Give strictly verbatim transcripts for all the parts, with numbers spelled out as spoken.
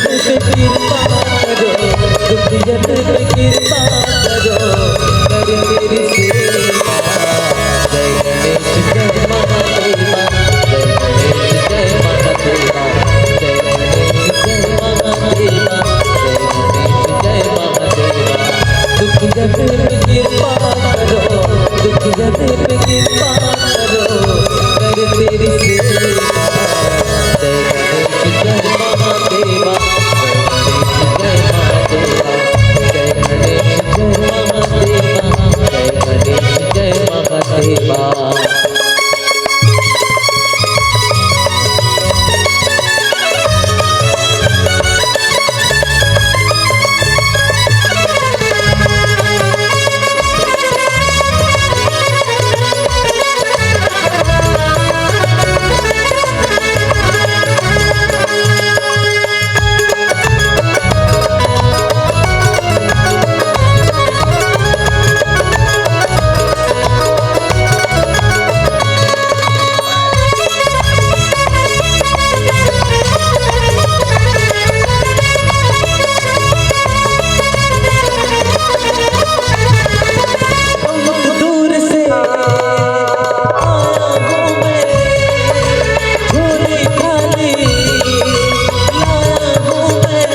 कृपा करो, दुखियन पे कृपा करो, कर तेरी सेवा। जय गणेश जय महादेवा, जय गणेश जय महादेवा, जय गणेश जय महादेवा, जय गणेश जय महादेवा। दुखियन पे कृपा करो, दुखियन पे कृपा करो, कर तेरी सेवा। जय गणेश जय महादेवा, जय गणेश जय महादेवा, जय गणेश जय महादेवा, जय गणेश जय महादेवा। बहुत दूर से आया हूँ मैं, झोली खाली लाया हूँ मैं।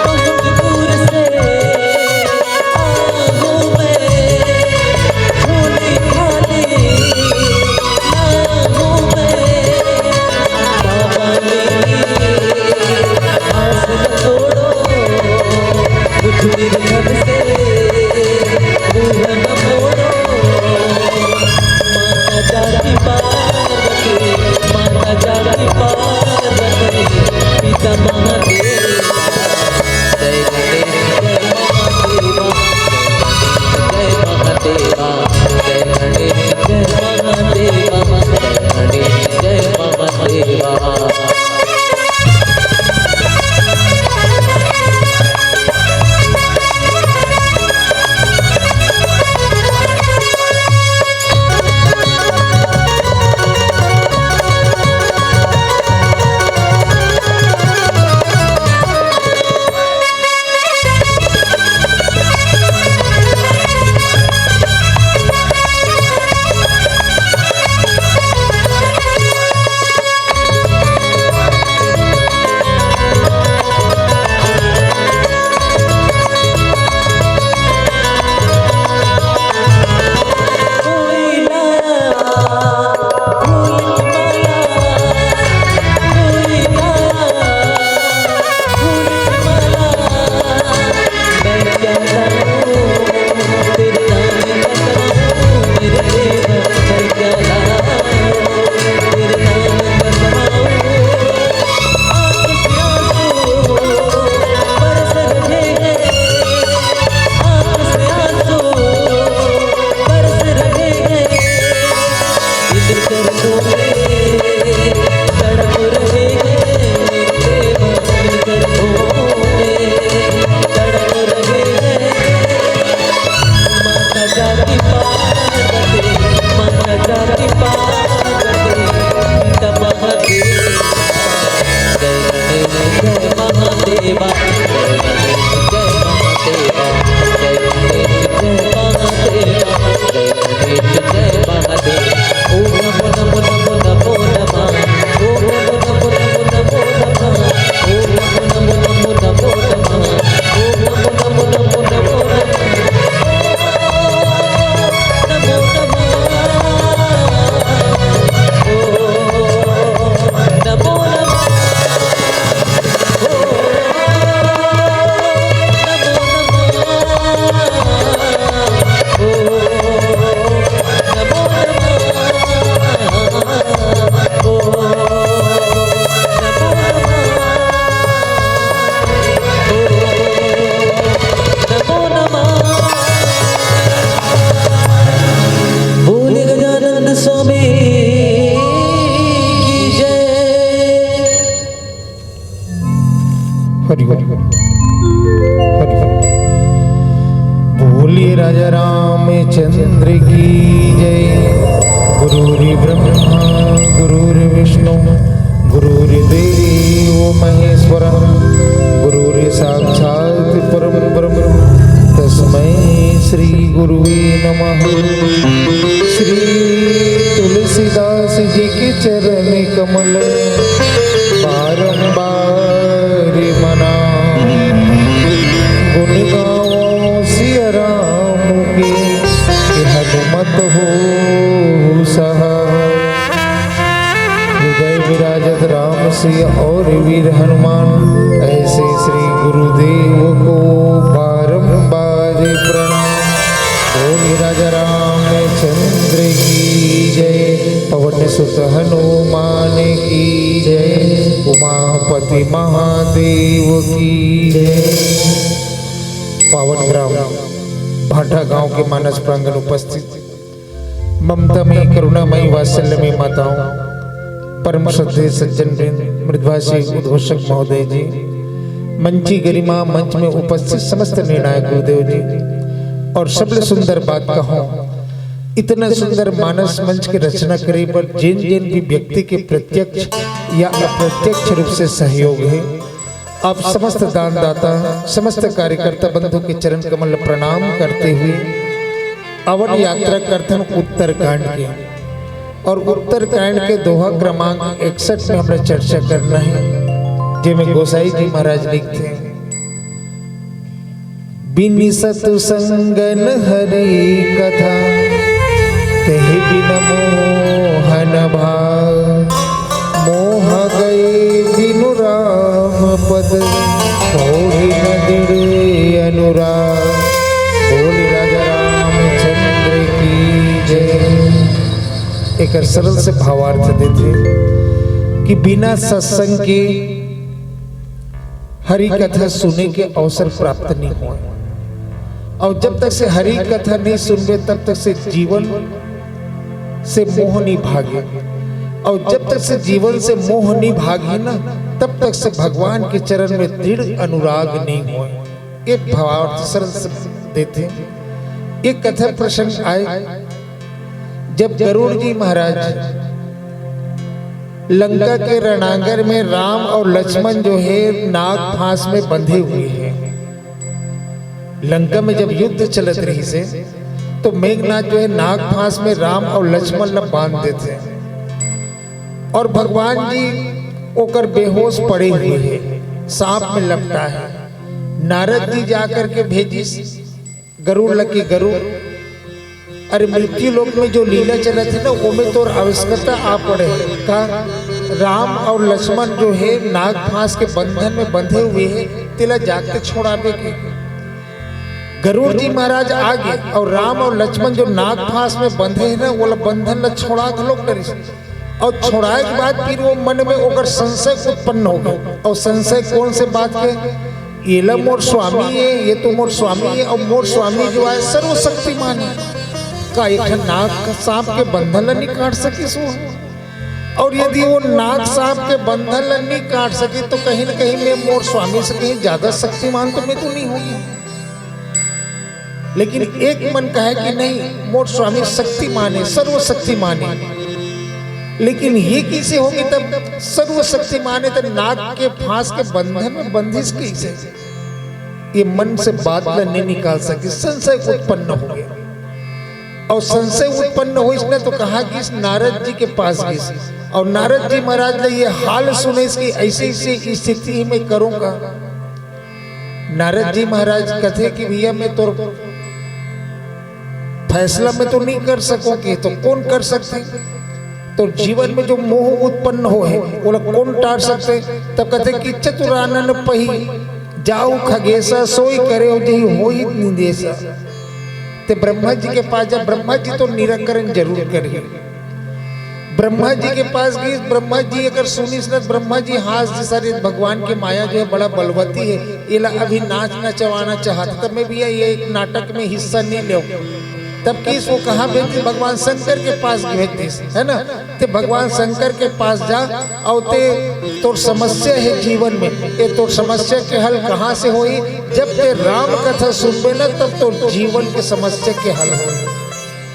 बहुत दूर से आया हूँ मैं, झोली खाली लाया हूँ मैं। बाबा मेरी आस न तोड़ो, मुझ निर्धन से मुंह न मोड़ो। माता जाति पार्वती, माता जाति पार्वती, पिता महादेव। जय गणेश जय महादेवा, जय गणेश जय महादेवा, जय गणेश जय महादेवा, जय गणेश जय महादेवा। बोले गजानन स्वामी की जय। हरि बोल। हरि बोल। बोलिए राजा रामचंद्र की जय। गुरुर्ब्रह्मा गुरुर्विष्णु गुरुर्देव महेश्वरः, गुरुर्साक्षात् परं ब्रह्म, तस्मै श्री गुरुवे नमः। श्री तुलसीदास जी के चरण कमल बारंबार मनाओ। गुण गावो सिया राम के, कि हनुमत हो सहाय। हृदय विराजत राम सिया और वीर हनुमान, ऐसे श्री गुरुदेव को बारंबार प्रणाम। बोल राजा रामचंद्र की जय, पवन सुत हनुमान की जय, उमापति महादेव की जय। पावन ग्राम भाटा गांव के मानस प्रांगण उपस्थित ममता में, करुणा में, वात्सल्य में माताओं, परम श्रद्धेय सज्जन वृंद, मृदभाषी उद्घोषक महोदय जी, मंची गरिमा, मंच में उपस्थित समस्त निर्णायक गुरुदेव जी, और सबले सुंदर बात कहो, इतना सुंदर मानस मंच के रचना करे बर जेन जेन भी व्यक्ति के प्रत्यक्ष या अप्रत्यक्ष रूप से सहयोग है, आप समस्त दानदाता, समस्त कार्यकर्ता बंधु के चरण कमल प्रणाम करते हुए अवन यात्रा करथन उत्तरकांड के। और उत्तरकांड के दोहा क्रमांक इकसठ में हमरा चर्चा करना है, जेमे गोसाई जी महाराज लिखथे, बिन सतसंगन हरि कथा, तेहि बिन मोहन भाव। मोह गए बिनु राम पद, होहि न दृढ़ अनुराग। बोल राजा रामचंद्र की जय। एकर सरल से भावार्थ देथे कि बिना सत्संग के हरि कथा सुने के अवसर प्राप्त नहीं होय। और जब तक से हरि कथा नहीं सुनबे, तब तक से जीवन से मोह नहीं भागे। और जब तक से जीवन से मोह नहीं भागे ना, तब तक से भगवान के चरण में दृढ़ अनुराग नहीं होय। एक भावार्थ सरल से देथे। एक कथा प्रसंग आए, जब गरुड़ जी महाराज लंका के रणांगण में राम और लक्ष्मण जो है नाग फांस में बंधे हुए हैं। लंका में जब युद्ध चलत रहिसे तो मेघनाथ जो है नाग फांस में राम और लक्ष्मण ला बांध देथे और भगवान जी ओकर बेहोश पड़े हुए हैं, सांप में लपटा है। नारद जी जा करके भेजिस गरुड़ ला कि गरुड़, अरे मृत्यु लोक में जो लीला चलत है ना, ओमे तोर आवश्यकता आ पड़े है। का राम और लक्ष्मण जो है नाग फांस के बंधन में बंधे हुए हैं, तेला जाके छोड़ाबे के। गरुड़ जी महाराज आ गए और राम और लक्ष्मण जो नाग फांस में बंधे हैं ना, वो ला बंधन ला छोड़ा घलोक डरिस। और छोड़ाए के बाद फिर वो मन में ओकर संशय उत्पन्न हो गए। और संशय कौन से बात के? ये ला मोर स्वामी है, ये तो मोर स्वामी है, और मोर स्वामी जो है सर्वशक्तिमान है। का एक ठन नाग सांप के बंधन ला नहीं काट सकिस वो? और यदि वो नाग सांप के बंधन ला नहीं काट सके तो कहीं ना कहीं मैं मोर स्वामी से कहीं ज्यादा शक्तिमान तो मैं तो नहीं होगी। लेकिन एक मन कहे कि नहीं, मोर स्वामी शक्तिमान है, सर्वशक्तिमान है। लेकिन ये कैसे होगी? तब सर्वशक्तिमान है तो नाग के फांस के बंधन में बंधिस कैसे? ये मन से बात ला नहीं निकाल सके, संशय उत्पन्न हो गया। और संशय उत्पन्न होइस ना तो कहा कि इस नारद जी के पास गइस और नारद जी महाराज ने ये हाल सुने इसकी, ऐसी ऐसी स्थिति में करूंगा। नारद जी महाराज कथे कि भैया मैं तो फैसला में तो नहीं कर सकोगे, तो कौन कर सकते? तो जीवन में जो मोह उत्पन्न हो है, वो लोग कौन टार सकते? तब कहते कि चतुरानन पही जाऊ खगेसा, सोई करे हो जही होई निदेसा। ते ब्रह्मा जी के पास जा, ब्रह्मा जी तो निराकरण जरूर करिए। ब्रह्मा जी के पास गई, ब्रह्मा जी अगर सुनिस न, ब्रह्मा जी हाथ दिस, अरे भगवान की माया जो है बड़ा बलवती है, इला अभी नाच नचवाना चाहत, तब मैं भैया ये एक नाटक में हिस्सा नहीं ले। तब किस वो कहाँ भेज दी? भगवान शंकर के पास भेज दी, है ना? ते भगवान शंकर के पास जा और ते तोर समस्या है जीवन में, ये तोर समस्या के हल कहाँ से होई? जब ते राम कथा सुनबे ना, तब तोर जीवन के समस्या के हल होई।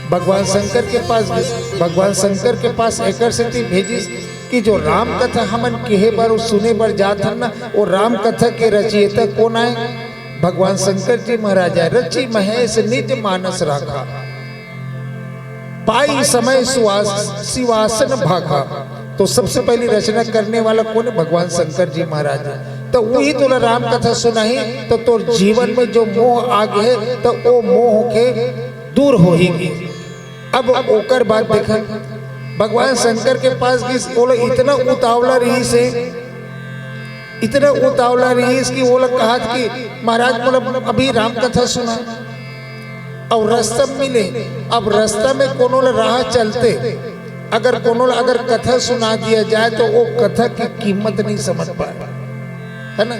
भगवान शंकर के पास, भगवान शंकर के पास एकर सेती भेजिस कि जो राम कथा हमन केहे बर अउ सुने बर जात हन ना, वो राम कथा के रचयिता कोन आय? भगवान शंकर जी महाराज आय। रचि महेश निज मानस राखा, पाई समय सुवास-, सिवासन भाखा। तो सबसे पहली रचना करने वाला कोन है? भगवान शंकर जी महाराज है। तो वही तोला राम कथा सुनाही, तो तोर जीवन में जो मोह आ गे है, तो वो मोह के दूर होही गे। अब ओकर बाद देखन, भगवान शंकर के पास गिस, ओला इतना उतावला रहिस हे, इतना उतावला रहिस कि ओला कहत कि महाराज, मोला अभी राम कथा सुना। अउ रस्ता मिले, अब रस्ता में कोनो ला राह चलते, अगर कोनो ला अगर कथा सुना दिया जाए, तो वो कथा की कीमत नहीं समझ पाए, है ना?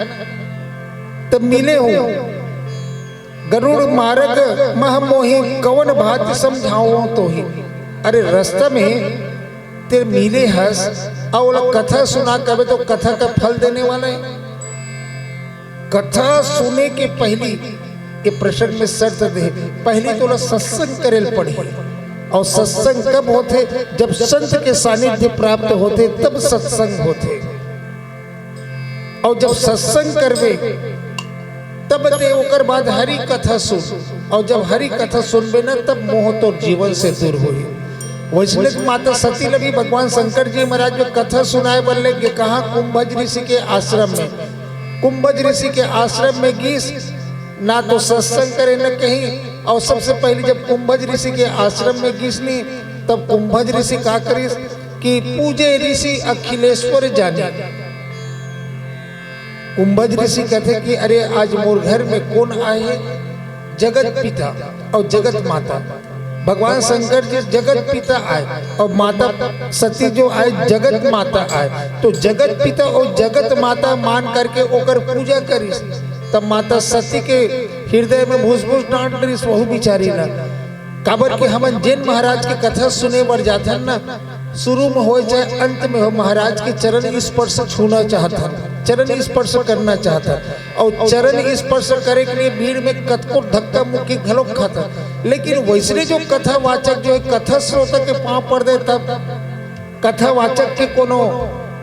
तब मिले हो, गरुड़ मारग मह मोहि, कवन भांति समझावों तोहि। अरे, रस्ता में ते मिले हस, अउ ओला कथा सुना कबे, तो कथा का फल देने वाला है। कथा सुने के पहली, ये प्रसंग में शर्त दे, पहली तोला सत्संग करे ल पड़ही। अउ सत्संग कब होथे? जब संत के सानिध्य प्राप्त होथे, तब सत्संग होथे। अउ जब सत्संग करबे, तब ते ओकर बाद हरि कथा सुन, अउ जब हरि कथा सुनबे ना, तब मोह तोर जीवन से दूर होही। वैसने माता सती ल भी भगवान शंकर जी महाराज में कथा सुनाए बर ले गे, कहाँ? कुंभज ऋषि के आश्रम में। कुंभज ऋषि के आश्रम में गिस, ना तो सत्संग करे न कहीं। अउ सबसे पहली जब कुंभज ऋषि के आश्रम में गिस नी, तब कुंभज ऋषि का करिस कि पूजे ऋषि अखिलेश्वर जानी। कुंभज ऋषि कथे कि अरे, आज मोर घर में कोन आए हे? जगत पिता अउ जगत माता। भगवान शंकर जी जगत पिता आए अउ माता सती जो आए जगत माता आए, तो जगत पिता अउ जगत माता मान करके ओकर पूजा करिस। तब माता सती के हृदय में भुसभुस डांट डरिस, वहू बिचारी ला। काबर कि हमन जेन महाराज के कथा सुने बर जाथन ना, शुरू में होय चाहे अंत में हो, महाराज के चरण स्पर्श छूना चाहत हन, चरण स्पर्श करना चाहत हन। अउ चरण स्पर्श करे के लिए भीड़ में कतको धक्का मुक्की घलोक खात हन, लेकिन वैसने जो कथावाचक जो है, कथा श्रोता के पांव पड़ दे, तब कथावाचक के कोनो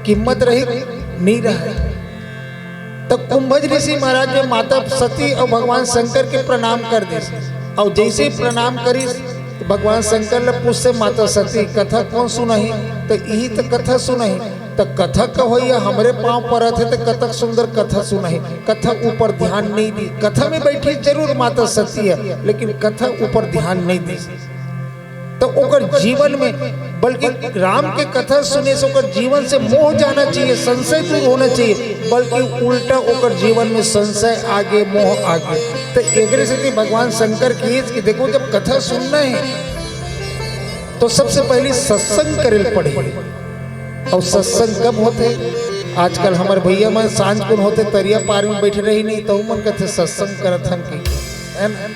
कीमत रही नहीं रहे। तो कुंभज ऋषि महाराज में माता सती अउ भगवान शंकर के प्रणाम कर दिस। अउ जैसे ही प्रणाम करिस, तो भगवान शंकर ले पूछे, माता सती, कथा कोन सुनाही? तो इही तो कथा सुनाही। तो कथा कहोइया हमरे पांव परत हे, तो कतक सुंदर कथा सुनाही। कथा ऊपर ध्यान नहीं दी। कथा में बैठी जरूर माता सती है, लेकिन कथा ऊपर ध्यान नहीं दी। तो ओकर जीवन में, बल्कि राम के कथा सुने से ओकर जीवन से मोह जाना चाहिए, संशय दूर होना चाहिए, बल्कि उल्टा ओकर जीवन में संशय आगे, मोह आगे। तो एकरे सेती भगवान शंकर कहिस कि देखो, जब कथा सुनना है, तो सबसे पहले सत्संग करे ल पड़ही। अउ सत्संग कब होथे? आजकल हमर भैया मन सांझ कुन होथे, तरिया पार में बैठे रही नहीं, तो मन कथे, सत्संग करत हन कि, है ना?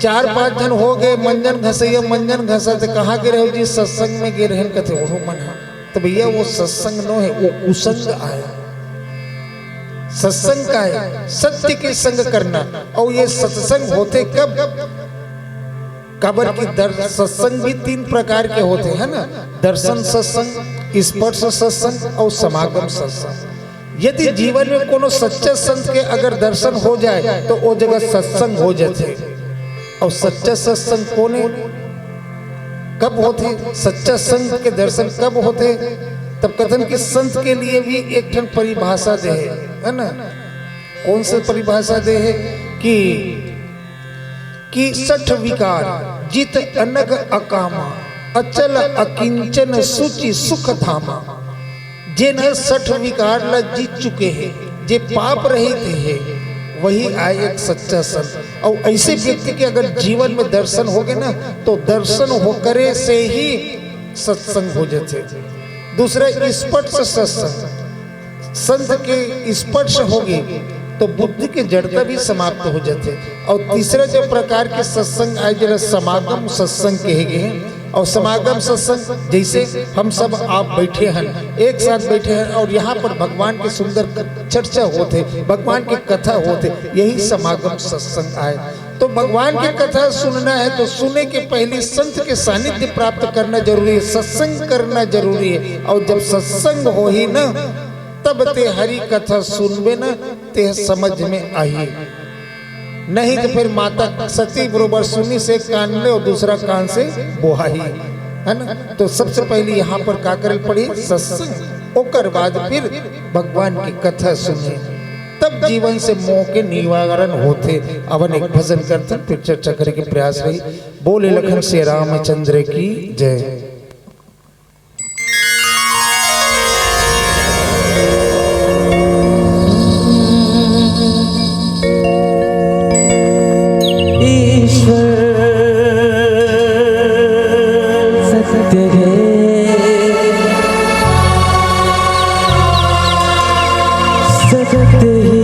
चार पांच झन हो गे, मंजन घसैया, मंजन घसा, ते कहाँ गे रहे हो जी? सत्संग में गे रहेन, कथे ओहो मन ह। तो भैया, वो सत्संग नो है, वो कुसंग आय। सत्संग का है सत्य के संग करना। अउ ये सत्संग होथे कब? काबर कि दर-, सत्संग भी तीन प्रकार के होथे, है ना? दर्शन सत्संग, स्पर्श सत्संग अउ समागम सत्संग। यदि जीवन में कोनो सच्चा संत के अगर दर्शन हो जाए, तो वो जगह सत्संग हो जाथे। अउ सच्चा सत्संग कोन हे? कब होथे? सच्चा संत के दर्शन कब होथे? तब कथन कि संत के लिए भी एक ठन परिभाषा दे हे, है ना? कोन से परिभाषा दे हे कि कि सठ विकार जित अनग अकामा, अचल अकिंचन सुचि सुख धामा। जेन ह सठ विकार ला जीत चुके हे, जे पाप रहित हे, वही आय एक सच्चा संत। अउ ऐसे व्यक्ति के अगर जीवन में दर्शन होगे ना, तो दर्शन होकरे से ही सत्संग हो जाथे। दूसरा, स्पर्श सत्संग। संत के स्पर्श होगे तो बुद्धि के जड़ता भी समाप्त हो जाथे। अउ तीसरा जो प्रकार के सत्संग आय, जेला समागम सत्संग कहे गे हे। अउ समागम सत्संग, जैसे हम सब आप बैठे हन, एक साथ बैठे हन अउ यहाँ पर भगवान के सुंदर चर्चा होथे, भगवान के कथा होथे, यही समागम सत्संग आय। तो भगवान की कथा सुनना है तो सुने के पहले संत के सानिध्य प्राप्त करना जरूरी है, सत्संग करना जरूरी है। और जब सत्संग होही ना, तब ते हरि कथा सुनबे ना, ते समझ में आही। नहीं तो फिर माता सती बरोबर सुनिस एक कान ले और दूसरा कान से बोहाही, है ना? तो सबसे पहले यहाँ पर का करे ल पड़ी? सत्संग। ओकर बाद फिर भगवान की कथा सुने, तब जीवन से मोह के निवारण होथे। अब एक भजन करथन, फिर चर्चा करे के प्रयास रही। बोले लखन सिया रामचंद्र की जय। ईश्वर सत्य है, सत्य ही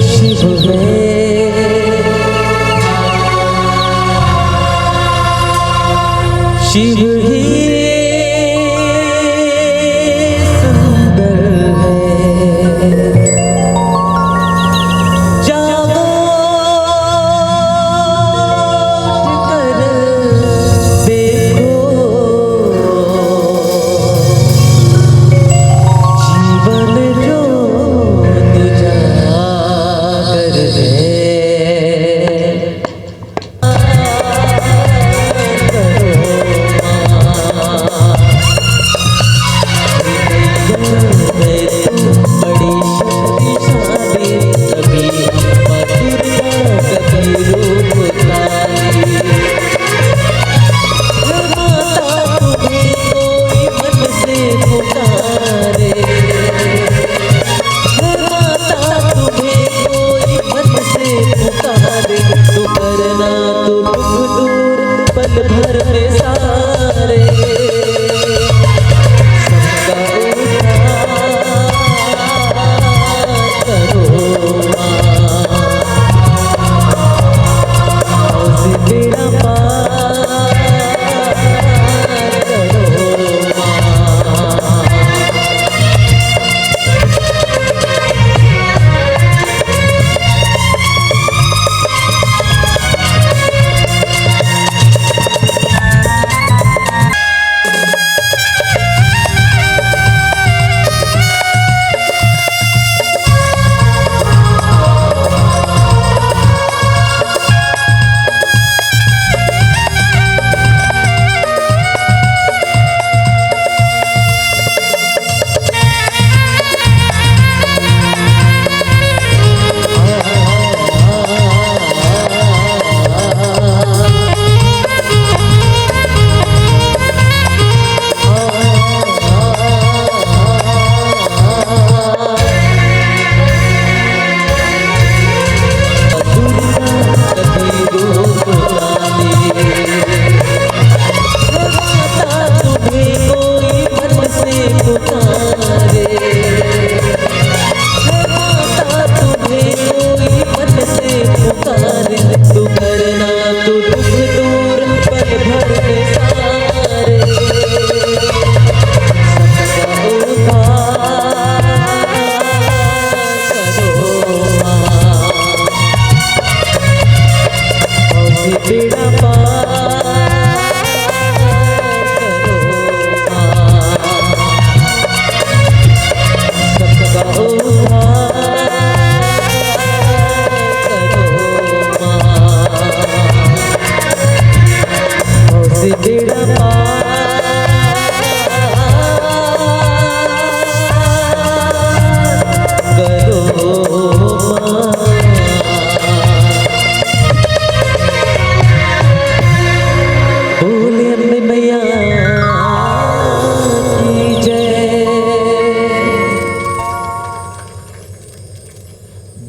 शिव है, शिव ही सुंदर है। जागो उठकर देखो, जीवन ज्योत जागर है।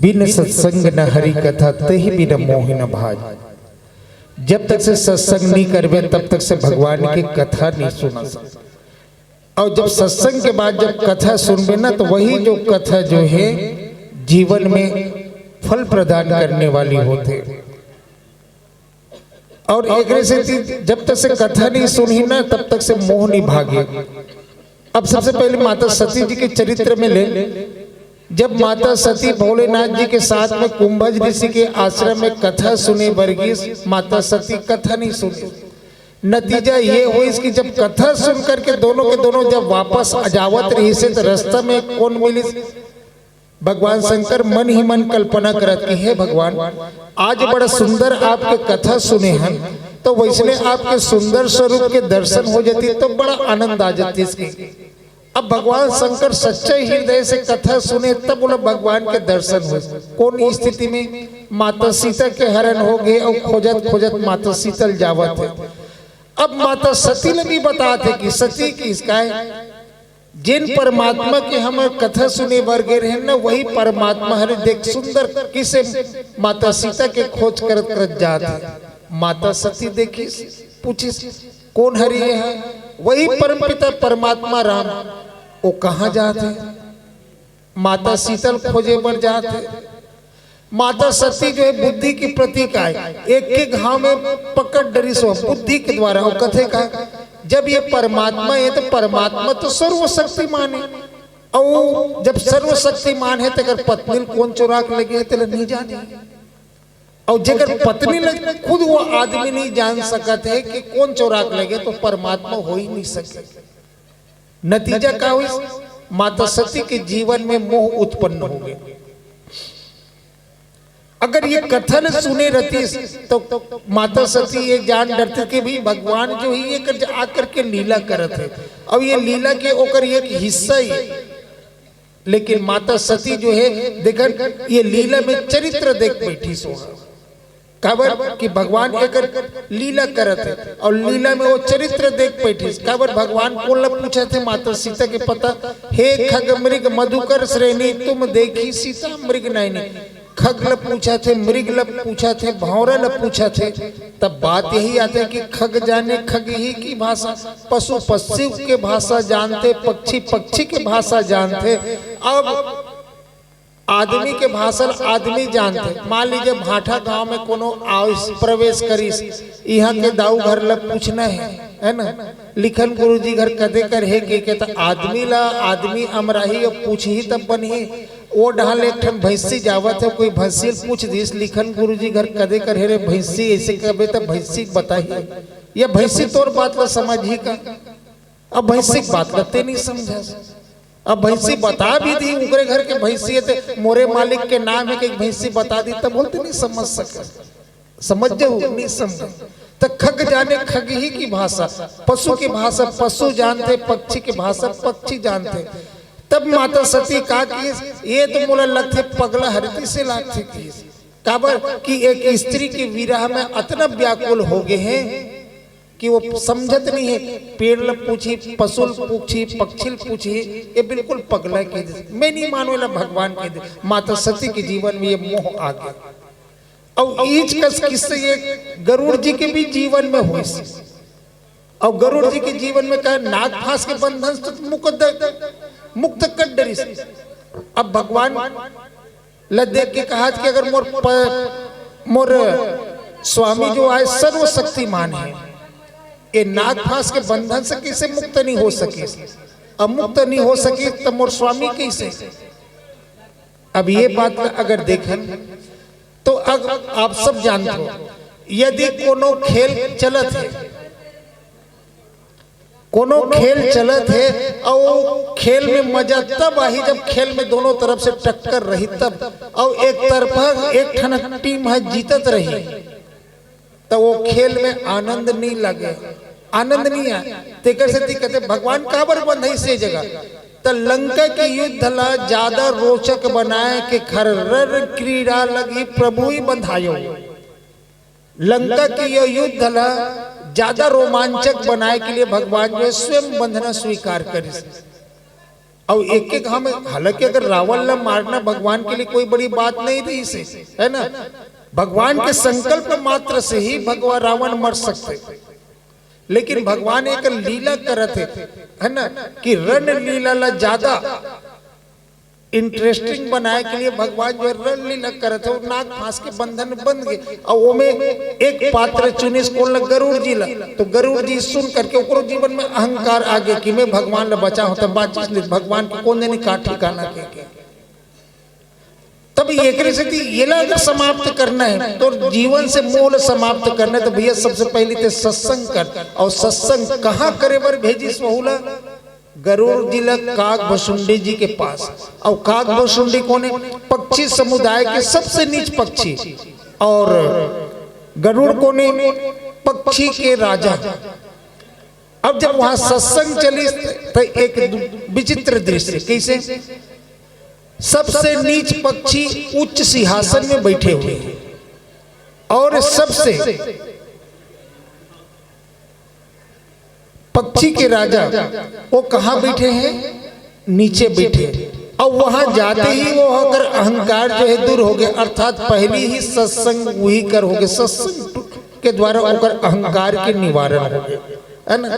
बिन सत्संग न हरि कथा, तेहि बिन मोहि न भाई। जब तक से सत्संग नहीं करबे, तब तक से भगवान की कथा नहीं सुना सकते। और जब सत्संग के बाद जब कथा सुनबे ना, तो वही जो कथा जो है, जीवन में फल प्रदान करने वाली होते। और एकरे सेती जब तक से कथा नहीं सुनही ना, तब तक से मोह नहीं भागे। अब सबसे पहले माता सती जी के चरित्र में ले, जब माता सती भोलेनाथ जी के साथ में कुंभज ऋषि के आश्रम में कथा सुने बर गिस, माता सती कथा नहीं सुने। नतीजा ये होइस कि जब कथा सुन करके दोनों के दोनों जब वापस आ जावत रहिसे, तो रास्ता में कोन मिलिस? भगवान शंकर मन ही मन कल्पना करत कि हे भगवान, आज बड़ा सुंदर आपके कथा सुने हन, तो वैसने आपके सुंदर स्वरूप के दर्शन हो जाती तो बड़ा आनंद आ जाती इसकी। अब भगवान शंकर सच्चे हृदय से कथा सुने, तब ओला भगवान के दर्शन हो। कोन स्थिति में? माता सीता के हरण हो गए और खोजत खोजत माता सीता ल जावत हे। अब माता सती ल भी बतात हे कि सती किस काय, जिन परमात्मा के हम कथा सुने बर गे रहे ना, वही परमात्मा हरे। देख सुंदर किसे माता सीता के खोज करत करत जात हे। माता सती देखिस, पूछिस, कोन हरे ये ह? वही परमपिता परमात्मा राम। वो कहाँ जात हे? माता सीता ल खोजे बर जात हे। माता सती जो है बुद्धि के प्रतीक आय, एक के घाव में पकड़ डरिस हो बुद्धि के द्वारा। और कथे का, जब ये परमात्मा है तो परमात्मा तो सर्वशक्तिमान है, और जब सर्वशक्तिमान है तो अगर पत्नी ल कोन चोरा के लगे है तेला नहीं जाने, और जेकर पत्नी ल खुद वो आदमी नहीं जान सकत है कि कोन चोरा के लगे, तो परमात्मा हो ही नहीं सके। नतीजा का हुई? माता सती के जीवन में मोह उत्पन्न हो गए। अगर ये कथा ल सुने रहती तो माता सती ये जान डरती कि भाई भगवान जो ही ये कर, आकर के लीला करत है, और ये लीला के ओकर एक हिस्सा ही। लेकिन माता सती जो है, देखन, ये लीला में चरित्र देख बैठी सो। काबर कि भगवान एकर लीला करत हे और लीला में वो चरित्र देख बैठिस। काबर भगवान कोन ला पूछत हे? माता सीता के पता, हे खग मृग मधुकर श्रेणी तुम देखी सीता मृग नयनी। खग ला पूछत हे, मृग ला पूछत हे, भौंरा ला पूछत हे। तब बात यही आथे कि खग जाने खग ही की भाषा, पशु पशु के भाषा जानथे, पक्षी पक्षी के भाषा जानथे। अब आदमी के भाषा ल आदमी जानथे। मान लीजिए भाठा गांव में कोनो आइस, प्रवेश करिस, इहां के दाऊ घर ल पूछना हे, है ना? लिखन गुरुजी घर कदे कर हे के, के त आदमी ला आदमी अमराही अब पूछही तब बनही। ओ डहान ले एक ठन भैंसी जावत हे, कोई भैंसी ल पूछ दिस, लिखन गुरुजी घर कदे कर हे रे भैंसी, ऐसे कबे त भैंसी बताही या भैंसी तोर बात ला समझही का? अब भैंसी के बात ला ते नहीं समझा। अब भैंसी बता भी दी, उनके घर के भैंसी है, ते मोरे मालिक के नाम है कि एक भैंसी बता दी, तब बोलते नहीं समझ सके, समझ जाओ, नहीं समझे। तो खग जाने खग ही की भाषा, पशु की भाषा पशु जानते, पक्षी की भाषा पक्षी जानते। तब माता सती कहा कि ये तो मोला लगथे पगला हरती से लागथे कि, काबर कि एक स्त्री के विरह में अतना व्याकुल हो गए हैं कि वो समझत नहीं है। पेड़ ल पूछी, पशु ल पूछी, पक्षी ल पूछी, ये बिल्कुल पगला के दे। मैं नहीं मानो ला भगवान के दे। माता सती के जीवन में ये मोह आ गया। और ईच कस किस्से ये गरुड़ जी के भी जीवन में हुई। और गरुड़ जी के जीवन में कहा, नाग फांस के बंधन से तो मुक्त, मुक्त कर डरिस। अब भगवान ल देख के कहा कि अगर मोर प-, मोर स्वामी जो आय सर्वशक्तिमान है, ये नाग फांस के बंधन से कैसे मुक्त नहीं हो सके? अब मुक्त नहीं हो सके तो मोर स्वामी कैसे? अब ये बात अगर देखें तो अग-, आप सब जानते हो, यदि कोनो खेल चलत है, कोनो खेल चलत है और खेल में मजा तब आही जब खेल में दोनों तरफ से टक्कर रही तब, और एक तरफा एक ठन टीम है जीतत रही, तो वो खेल में आनंद नहीं लगे, आनंद नहीं आए। तेकर सेती कहते भगवान काबर बंधई से जगह, त लंका के युद्ध ला ज्यादा रोचक बनाए के खर रर क्रीड़ा लगी प्रभु ही बंधायो। लंका के ये युद्ध ला ज्यादा रोमांचक बनाए के लिए भगवान जो है स्वयं बंधना स्वीकार करिस। और एक एक हम, हालांकि अगर रावण ला मारना भगवान के लिए कोई बड़ी बात नहीं रही से, है ना? भगवान के संकल्प मात्र से ही भगवान रावण मर सकते, लेकिन भगवान एक लीला करत है, है ना, कि रण लीला ला ज्यादा इंटरेस्टिंग बनाए के लिए भगवान जो है रण लीला करत है, वो नाग फांस के बंधन बंध गए। और वो में एक पात्र चुनिस कोन ला? गरुड़ जी ला। तो गरुड़ जी सुन करके ओकरो जीवन में अहंकार आ गया कि मैं भगवान ला बचा हूं, तब बाचिस नहीं, भगवान के कोन देनी का ठिकाना के, के। तो एकरे सेती एला अगर समाप्त करना है, तो जीवन से मोह ल समाप्त करना है, तो भैया, सबसे पहले ते सत्संग कर। और सत्संग कहाँ करे बर भेजिस वहू ला? गरुड़ जी ला काग भसुंडी जी के पास। और काग भसुंडी कोन हे? पक्षी समुदाय के सबसे नीच पक्षी। और गरुड़ कोन हे? पक्षी के राजा। अब जब वहां सत्संग चलिस, तो एक दु-, विचित्र दृश्य। कैसे? सबसे नीच पक्षी उच्च सिंहासन में बैठे हुए हैं, और सबसे पक्षी के राजा वो कहाँ बैठे हैं? नीचे बैठे हैं। और वहां जाते ही वो ओकर अहंकार जो है दूर हो गया, अर्थात पहली ही सत्संग वही कर हो गया, सत्संग के द्वारा ओकर अहंकार के निवारण हो गया, है ना?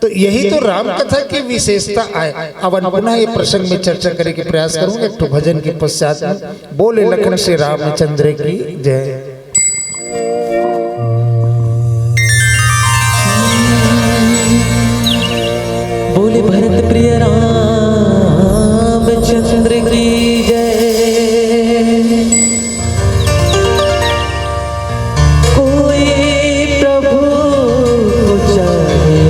तो यही तो राम कथा की विशेषता आय। अब हम पुनः ये प्रसंग में चर्चा करे के प्रयास करूंगा एक ठो भजन के पश्चात में। बोले लखन श्री रामचंद्र की जय। बोले भरत प्रिय रामचंद्र की जय। कोई प्रभु को चाहे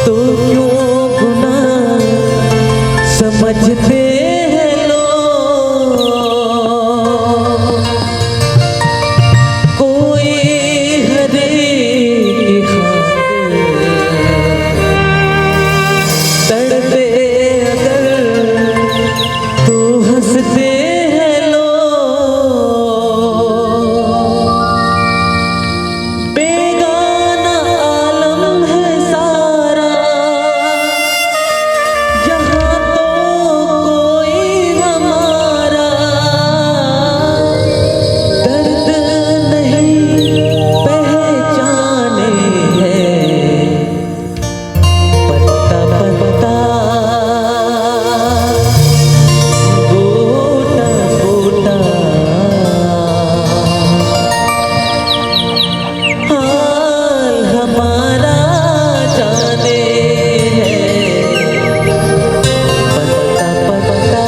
तो क्यों गुना समझते हैं लोग। कोई हरे की खातिर तड़पे अगर तो हंसते हैं लोग। बेगाना आलम है सारा, यहाँ तो कोई हमारा दर्द नहीं पहचाने है। पत्ता पत्ता, बूटा बूटा, हाल हमारा जाने है। पत्ता पत्ता।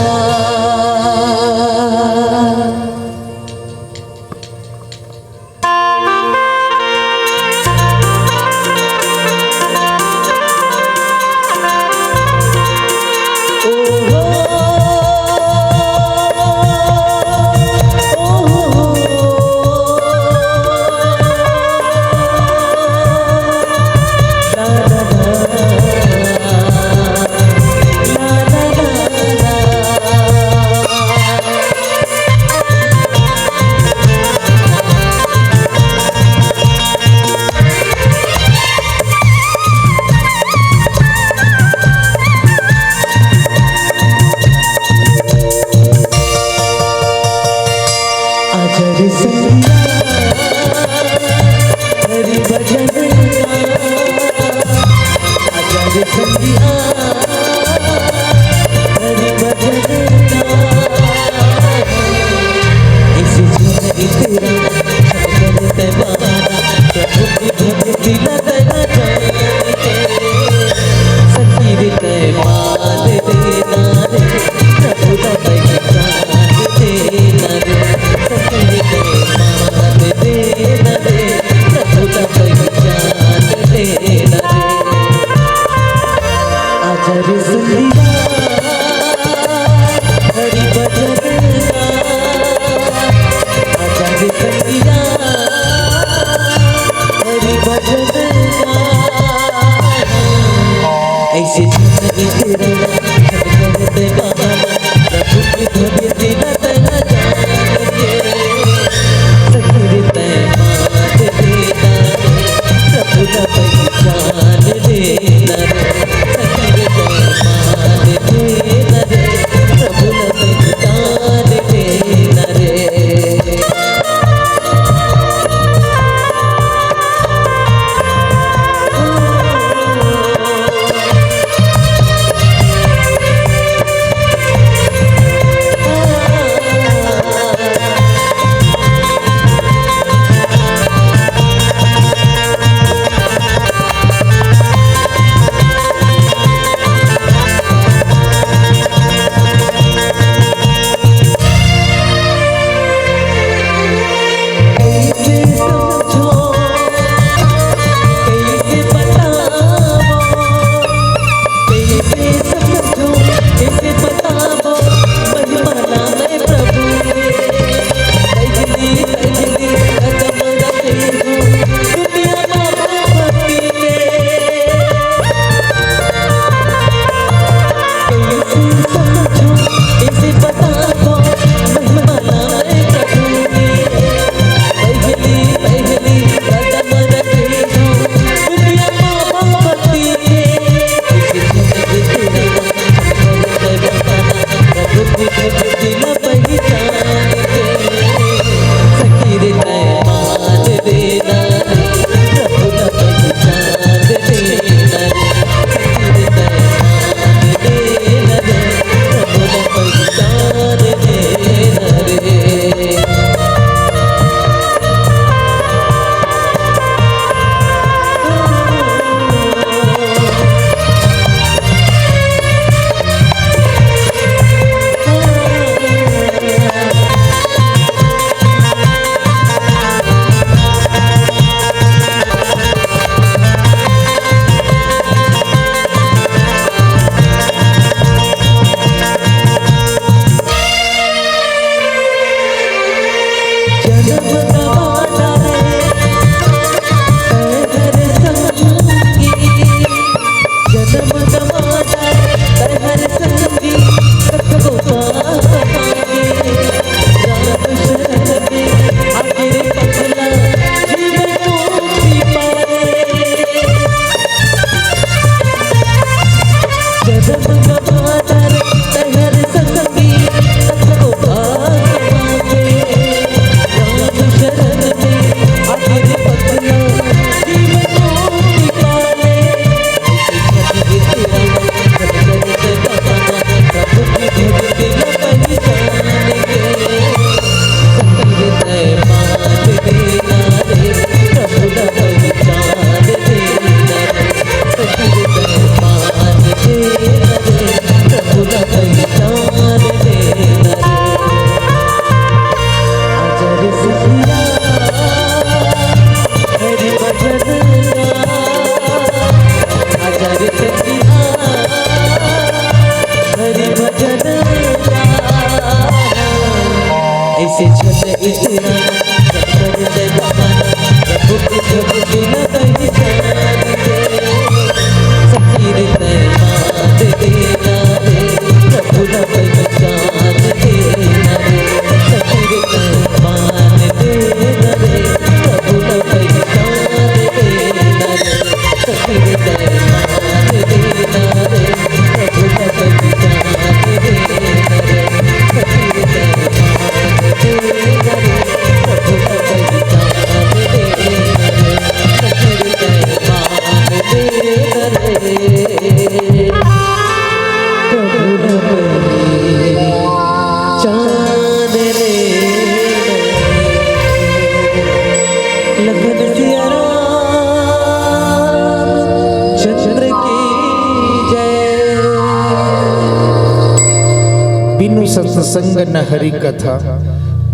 बिनु सत्संग न हरि कथा,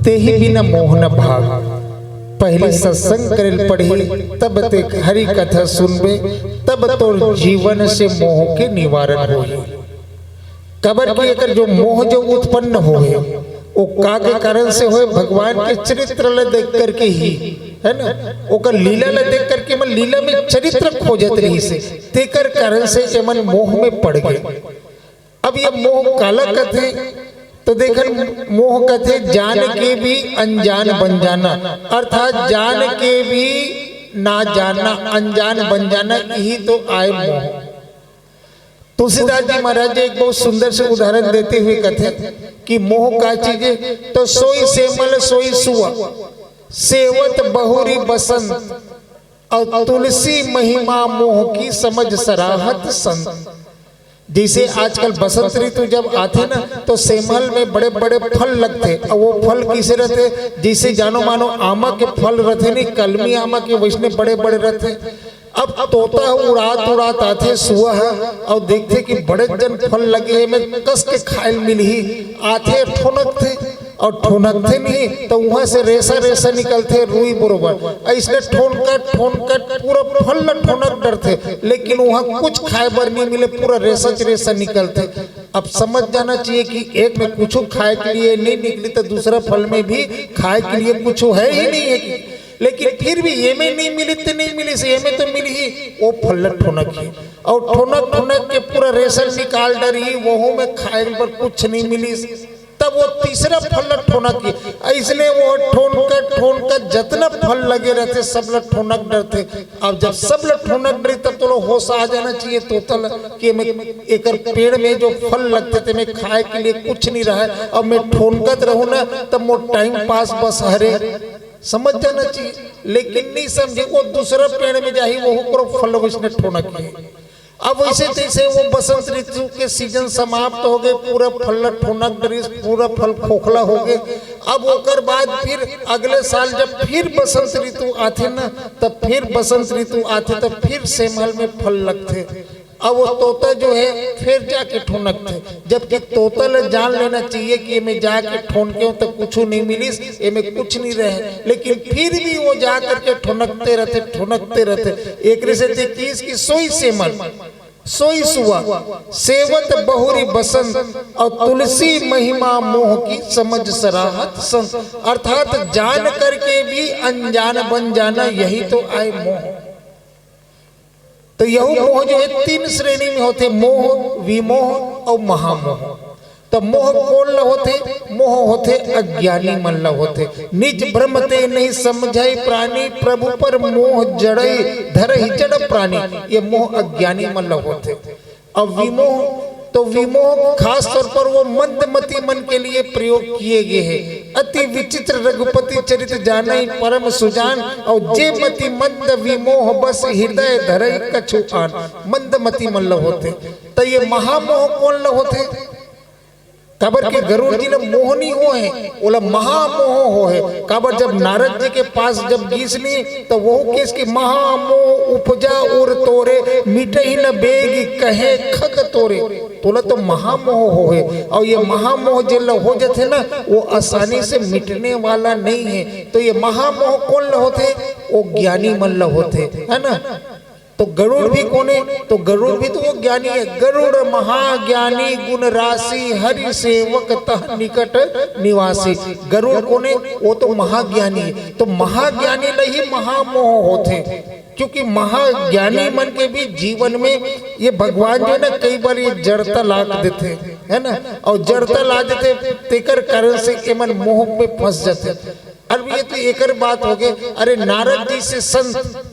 तेहि बिना मोह न भाग। पहली सत्संग करे ल पड़ही, तब ते हरि कथा सुनबे, तब तोर जीवन से मोह के निवारण होही। काबर कि एकर जो मोह जो उत्पन्न होहे, वो का के कारण से होहे? भगवान के चरित्र ल देख करके ही, है ना, ओकर लीला ल देख करके, मन लीला में चरित्र खोजत रहिसे, तेकर कारण से एमन मोह में पड़ गे। अब ये मोह काला कथे? तो देखन, मोह कथे जान के भी अनजान बन जाना, अर्थात जान के भी ना जानना, अनजान बन जाना, यही तो आय मोह। तुलसीदास जी महाराज जी एक बहुत सुंदर से उदाहरण देते हुए कथे कि मोह का चीज है, तो सोई सेमल सोई सुआ, सेवत बहुरी बसंत, और तुलसी महिमा मोह की समझ सराहत संत। जैसे आजकल बसंत ऋतु जब आथे ना, तो सेमल में बड़े-बड़े फल लगथे, और वो फल किसे रथे? जैसे जानो मानो आमा के फल रथे नी, कलमी आमा के, वैसने बड़े-बड़े रथे। अब तोता ह उड़ात उड़ात आथे, सुआ ह, और देखथे कि बड़े जन फल लगे हे, में कस के खाए ल मिलही। आथे, ठोनकथे, और ठोनकथे नहीं तो वहां से रेसा रेसा निकलथे, रुई बरोबर। ऐसने ठोनकत ठोनकत पूरा फल ल ठोनक डरथे, लेकिन वहां कुछ खाए बर नहीं मिले, पूरा रेसा च रेसा निकलथे। अब समझ जाना चाहिए कि एक में कुछ खाए के लिए नहीं निकली तो दूसरा फल में भी खाए के लिए कुछ है ही नहीं है कि। लेकिन फिर भी ये में नहीं मिली तो नहीं मिली, से ये में तो मिलही, वो फल ल ठोनकही, और ठोनक ठोनक के पूरा रेसा निकाल डरही, वहू में खाए बर कुछ नहीं मिली। तब वो तीसरा फल ल ठोनकही। अइसने वो ठोनकत ठोनकत जतना फल लगे रथे, सब ल ठोनक डरथे। अब जब सब ल ठोनक डरही, तब तो लो होश आ जाना चाहिए तोता ल कि एमे, एकर पेड़ में जो फल लगथे, तेमे खाए के लिए कुछ नहीं रहे, अब मैं ठोनकत रहूं ना, तब मोर टाइम पास बस हरे। समझ जाना चाहिए, लेकिन नहीं समझे, वो दूसरा पेड़ में जाही, वो ओकरो फल वइसने ठोनकही। अब वैसे तैसे वो बसंत ऋतु के सीजन समाप्त हो गए, पूरा फल ठोनक डरिस, पूरा फल खोखला हो गए। अब ओकर बाद फिर अगले साल जब फिर बसंत ऋतु आथे ना, तब फिर बसंत ऋतु आथे, तब फिर सेमल में फल लगथे। अब वो तोता जो है फिर जाके ठोनकथे, जबकि तोता ल जान लेना चाहिए कि एमे जाके ठोनके हो तो कुछ नहीं मिलिस, एमे कुछ नहीं रहे, लेकिन फिर भी वो जा करके ठोनकते रहथे, ठोनकते रहथे। एकरे सेती किहिस कि सोई सेमल, सोई सुआ, सेवत बहुरी बसंत, और तुलसी महिमा मोह की समझ सराहत संत। अर्थात जान करके भी अनजान बन जाना, यही तो आय मोह। तो यहू मोह जो है तीन श्रेणी में होथे, मोह, विमोह और महामोह। तो मोह कोन ल होथे? मोह होथे अज्ञानी मन ल होथे। निज भ्रम ते नहीं समझई प्राणी, प्रभु पर मोह जड़ई धरई जड़ प्राणी। ये मोह अज्ञानी मन ल होथे। अब विमोह, तो विमोह खास तौर पर वो मंदमती मन के लिए प्रयोग किए गए हैं। अति विचित्र रघुपति चरित जानै परम सुजान, और जे मति मंद विमोह बस हृदय धरै कछु आन। मंदमती मन ल होथे। तो ये महामोह कोन ल होथे? काबर के गरुड़ जी ल मोह नहीं होहे, ओला महामोह होहे। काबर जब नारद जी के पास जब गीस नी, तो वो केस के महामोह उपजा उर तोरे, मिटही न बेग कहे खग तोरे। तोला तो महामोह होहे, और ये महामोह जेन ल हो जथे ना, वो आसानी से मिटने वाला नहीं है। तो ये महामोह कोन ल होथे? वो ज्ञानी मन ल होथे, है ना? तो गरुड़ भी कोने? तो गरुड़ भी तो वो ज्ञानी है। गरुड़ महाज्ञानी गुण राशि, हरि सेवक तह निकट निवासी। गरुड़ कोने? वो तो महाज्ञानी है। तो महाज्ञानी ल ही महामोह होथे, क्योंकि महाज्ञानी मन के भी जीवन में ये भगवान जो है ना, कई बार ये जड़ता ला देथे, है ना, और जड़ता ला देथे, तेकर कारण से ये मन मोह में फंस जाथे। अब ये तो एकर बात हो गई। अरे, नारद जी से संत,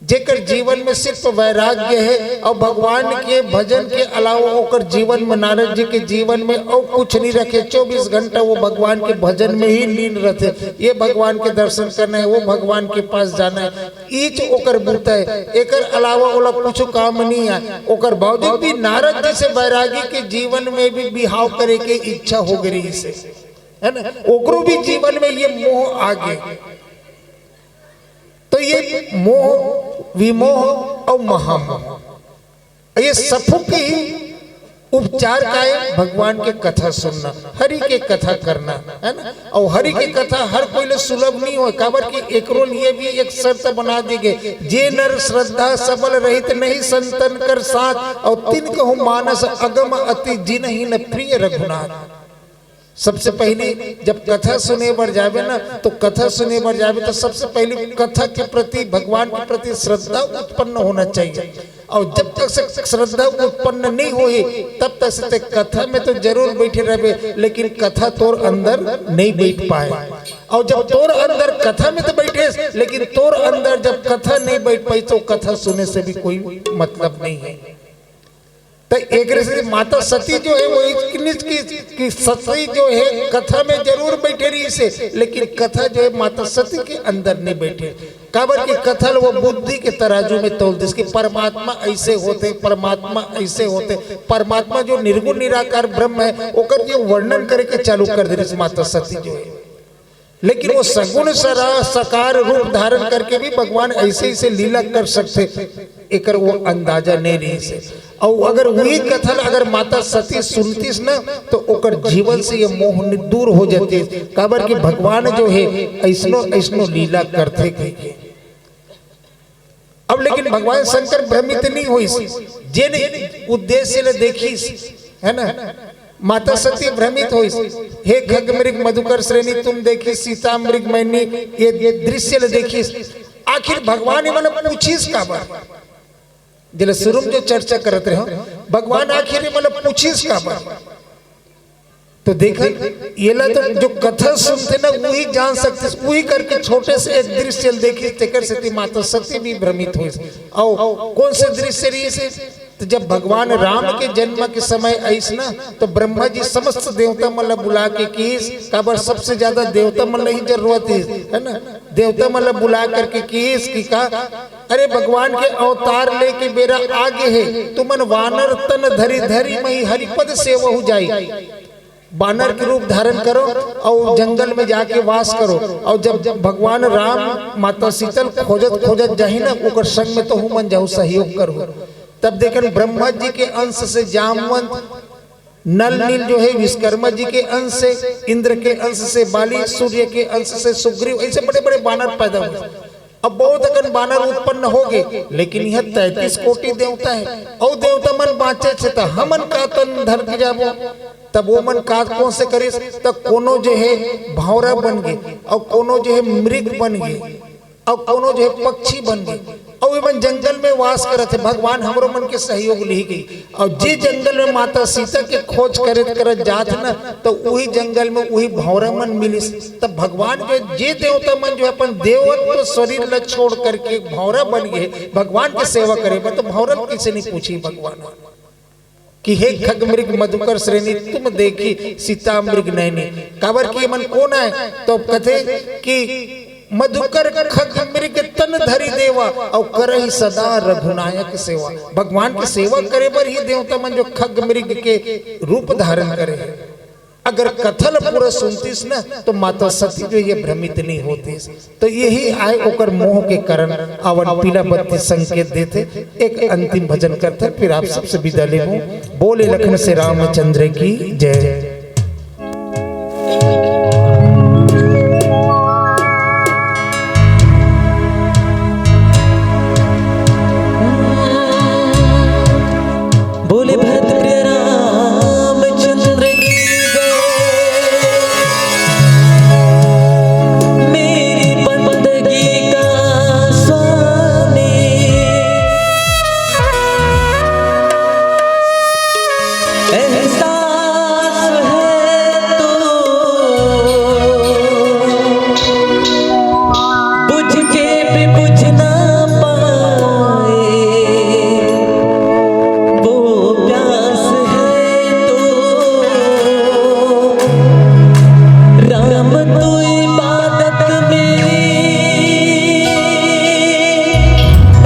जेकर जीवन में सिर्फ वैराग्य है और भगवान के भजन के अलावा ओकर जीवन में, नारद जी के जीवन में और कुछ नहीं रखे, चौबीस घंटा वो भगवान के भजन में ही लीन रहते। ये भगवान के दर्शन करना है, वो भगवान के पास जाना है, ईच ओकर बूता है, एकर अलावा ओला कुछ काम नहीं है। ओकर बावजूद भी नारद जी से बैरागी के जीवन में भी बिहाव करे के इच्छा हो गई से, है ना? ओकरो भी जीवन में ये मोह आ गए। तो ये मोह, विमोह और महामोह, ये सबके ही उपचार का है भगवान के कथा सुनना, हरि के कथा करना, है ना? और हरि के कथा हर कोई ले सुलभ नहीं हो, काबर कि एकरो लिए भी एक शर्त बना दी गई, जे नर श्रद्धा सबल रहित नहीं संतन कर साथ, और तिनकहु मानस अगम अति जिनहिन प्रिय रघुनाथ। सबसे पहले जब कथा सुने बर जाबे ना, तो कथा सुने बर जाबे तो सबसे पहले कथा के प्रति, भगवान के प्रति श्रद्धा उत्पन्न होना चाहिए। और जब तक से श्रद्धा उत्पन्न नहीं होही, तब तक से ते कथा में तो जरूर बैठे रहबे, लेकिन कथा तोर अंदर नहीं बैठ पाए। और जब तोर अंदर कथा में तो बैठे, लेकिन तोर अंदर जब कथा नहीं बैठ पाई, तो कथा सुने से भी कोई मतलब नहीं है। तो एक से माता सती जो है, वो एक निज की, की सती जो है, कथा में जरूर बैठे रही से, लेकिन कथा जो है, माता सती के अंदर नहीं बैठे। काबर की कथा ल वो बुद्धि के तराजू में तोल दिस कि परमात्मा ऐसे होते, परमात्मा ऐसे होते। परमात्मा जो निर्गुण निराकार ब्रह्म है, ओकर जो वर्णन करे के चालू कर दे रही माता सती जो है। लेकिन वो सगुण सरा-, साकार रूप धारण करके भी भगवान ऐसे, ऐसे लीला कर सकते, एकर वो अंदाजा नहीं रही से। और अगर वही कथा ल अगर माता सती सुनतीस ना, तो ओकर जीवन से ये मोह नि-, दूर हो जातीस। काबर कि भगवान जो है, ऐसनो, ऐसनो लीला करथे कहिके। अब लेकिन भगवान शंकर भ्रमित नहीं होइस, जेन उद्देश्य ले देखिस, है ना? माता सती भ्रमित होइस, "हे खग मृग मधुकर श्रेणी तुम देखी, सीता मृग मैनी", ये, ये दृश्य ले देखिस। आखिर भगवान ये मतलब पूछिस काबर? जेला शुरू में जो चर्चा करत रहे हो, भगवान आखिर ये मतलब पूछिस काबर? तो देखा, येला तो जो कथा सुनते ना, वही जान सकते, वही करके छोटे से एक दृश्य ल देखिस, तेकर सेती माता सती भी भ्रमित होइस। और कौन से दृश्य रहिस? तो जब भगवान राम के जन्म के समय आइस ना, तो ब्रह्मा जी समस्त देवता मन ल बुला के किहिस, काबर सबसे ज्यादा देवता मन ल ही जरूरत है, है ना? देवता मन ल बुला करके किहिस कि का, "अरे, भगवान के अवतार लेके बेरा आ गे हे, तुमन वानर तन धरी धरी मही हरिपद सेवहु जाई।" बानर के रूप धारण करो और जंगल में जाके वास करो। और जब, जब भगवान राम माता सीता ल खोजत खोजत जाही ना, ओकर संग में तो हुमन जाहू, सहयोग करो। तब देखन ब्रह्मा जी के अंश से जामवंत, नल नील जो है विश्वकर्मा जी के अंश से, इंद्र के अंश से बाली, सूर्य के अंश से सुग्रीव, ऐसे बड़े बड़े बानर पैदा हुए। अब बहुत अकन बानर उत्पन्न हो गए, लेकिन यह तैंतीस कोटि देवता है, और देवता मन बाँचे थे, तो हमन का तन धर के जाबो? तब वो मन का कौन से करिस? तब कोनो जो है भौंरा बन गए, और कोनो जो है मृग बन गए, और कोनो जो है पक्षी बन गए, और वे मन जंगल में वास करत है। भगवान हमरो मन के सहयोग लिही गई। और जे जंगल में माता सीता के खोज करत करत जात ना, तो वही जंगल में वही भौंरा मन मिलिस। तब भगवान जो, जे देवता मन जो अपन देवत्व शरीर ल छोड़ करके भौंरा बन गए, भगवान के सेवा करे बर, तो भौंरा ल किसे नहीं पूछी भगवान। कि हे खग मृग मधुकर श्रेणी, तुम देखी सीता मृग नैनी। काबर कि ये मन कौन आए? तो कथे कि मधुकर खग मृग तन धरि देवा, अउ करहि सदा रघुनायक सेवा। भगवान के सेवा करे बर ही देवता मन जो खग मृग के रूप धारण करे हे। अगर कथा ल पूरा सुनतिस न, तो माता सती जो ये भ्रमित नहीं होतिस। तो यही आय ओकर मोह के कारण अवन पीला बत्ती संकेत देथे। एक अंतिम भजन करथे, फिर आप सबसे विदा लेबो। बोले लखन से रामचंद्र की जय। बोले भरत प्रिय रामचंद्र की जय। मेरी बंदगी का स्वामी एहसास है तो बुझ के भी बुझ ना पाए वो प्यास है तो राम तू इबादत मेरी,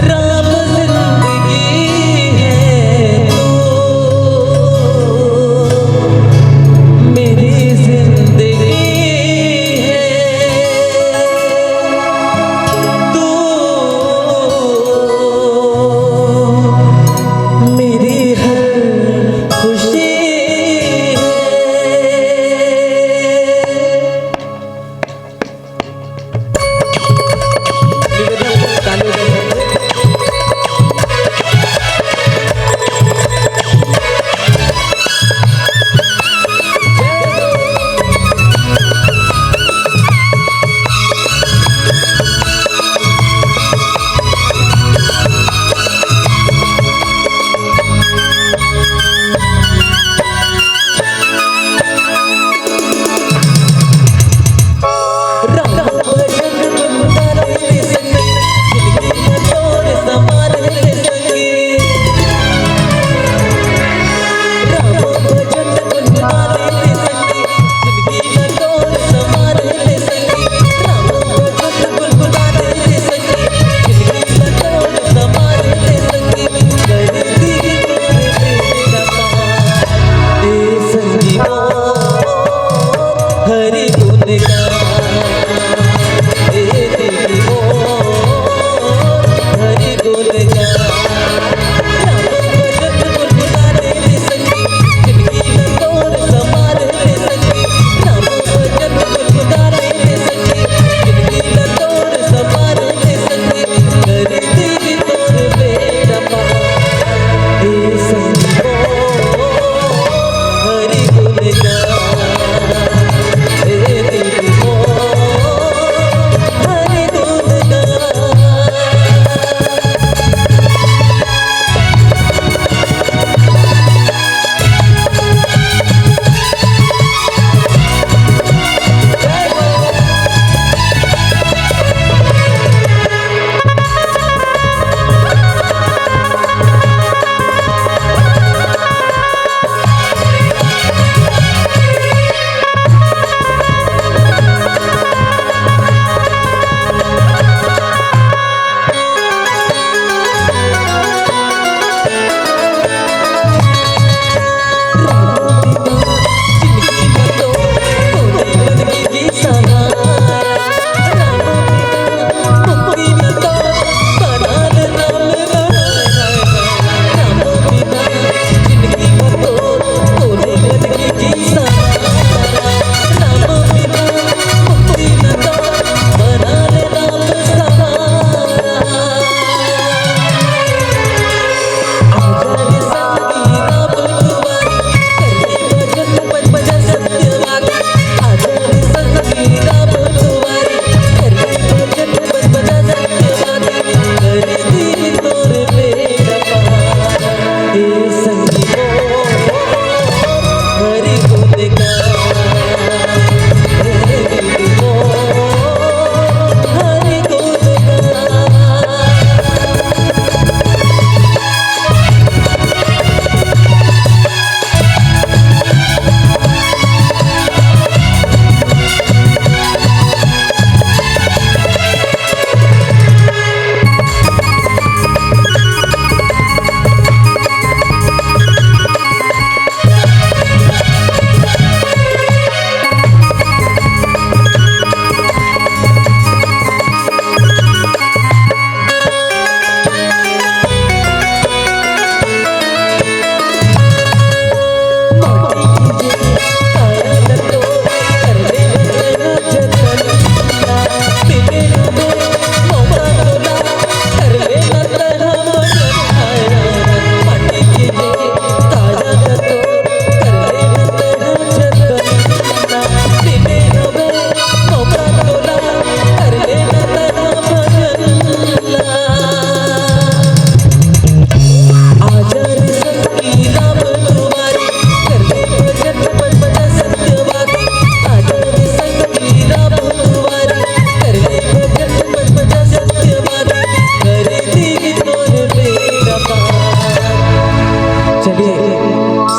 राम जिंदगी है तो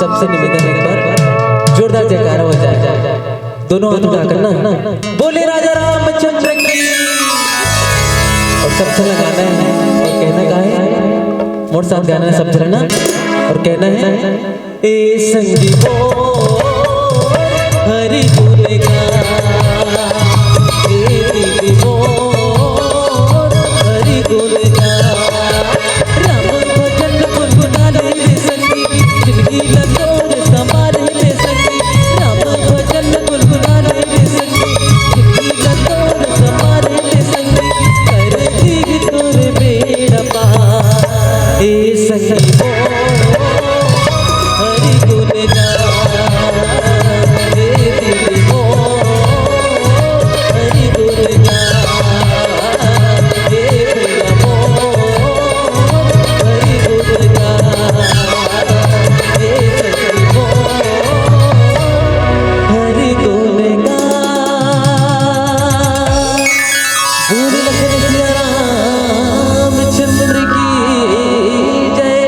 सबसे निवेदन, एक बार जोरदार जयकारा हो जाए, दोनों हाथ उठा करना। बोले राजा रामचंद्र की। और सब झन ला गाना है और कहना का है, मोर साथ गाना है सब झन ना, और कहना है, ए संगी बोल हरि गुण गा, ए दीदी बोल हरि गुण गा। राम भजन गुनगुना ले रे संगी, जिंदगी ला तोर संवार ले संगी। राम भजन गुनगुना ले रे संगी, जिंदगी ला तोर संवार ले संगी। कर दी तोर बेड़ा पार, ए संगी बोल हरि गुण गा, ए दीदी बोल हरि गुण गा। रामचंद्र की जय,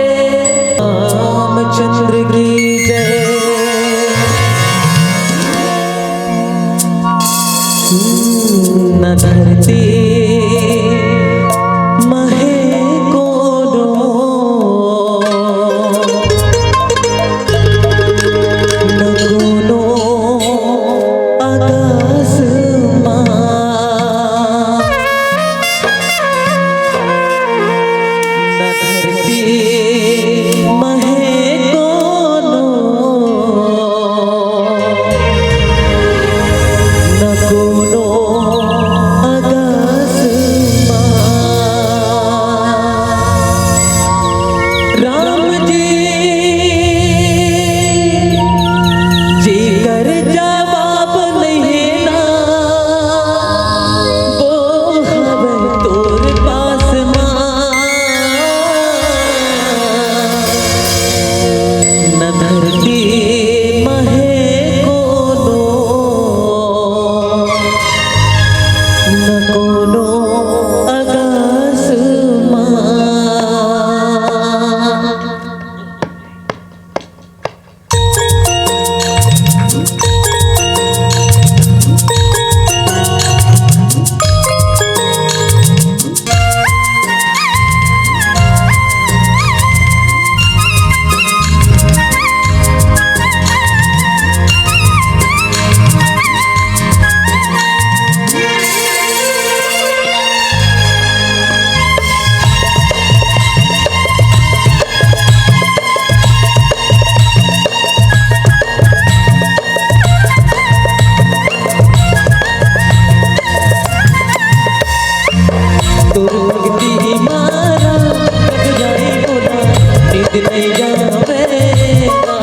रामचंद्र की जय। न धरती महे कोनो, न कोनो आकाश मा। न धरती महे कोनो, न कोनो आकाश मा। राम जी, जेकर जवाब नइ हे ना, वो हवय तोर पास मा। न धरती महे कोनो, न कोनो आकाश मा। तोर भक्ति मारा रख जाए मोला, नींद नइ आवे ना।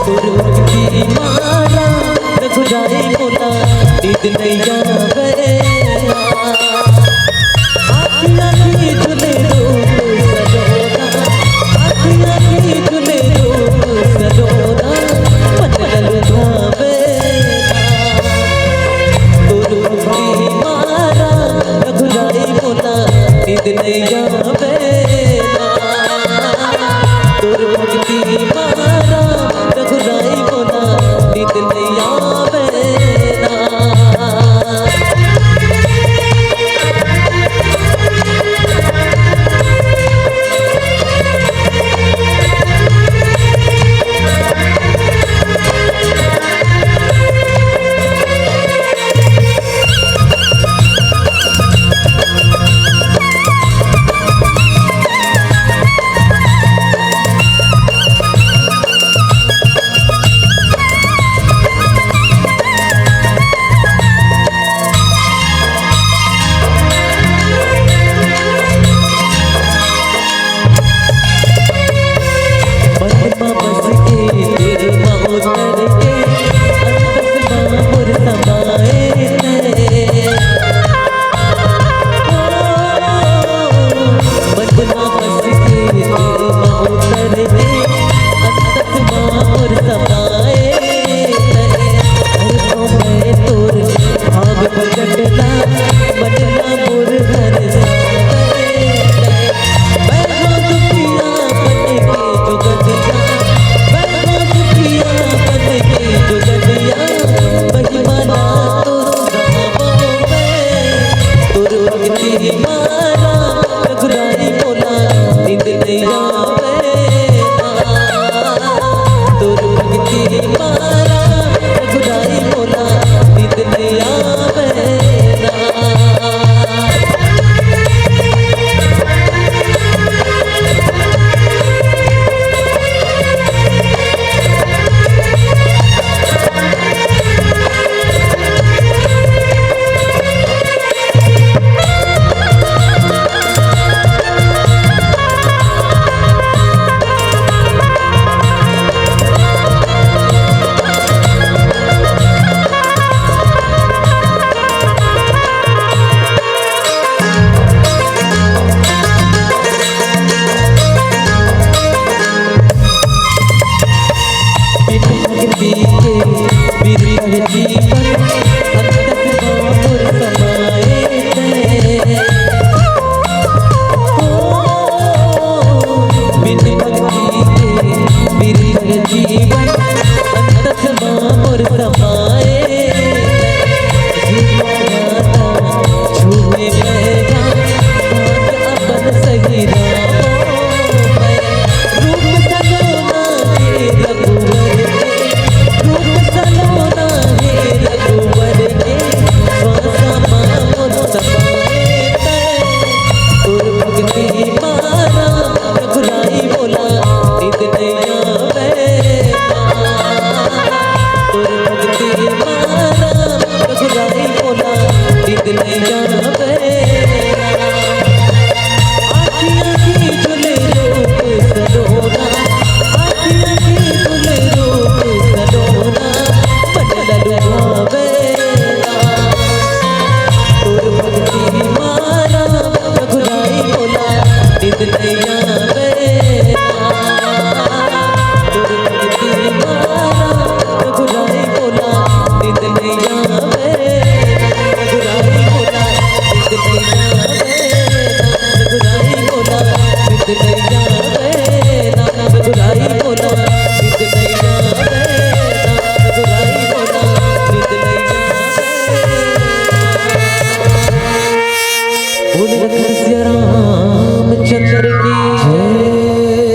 तोर भक्ति मारा रख जाए मोला, नींद नइ आवे।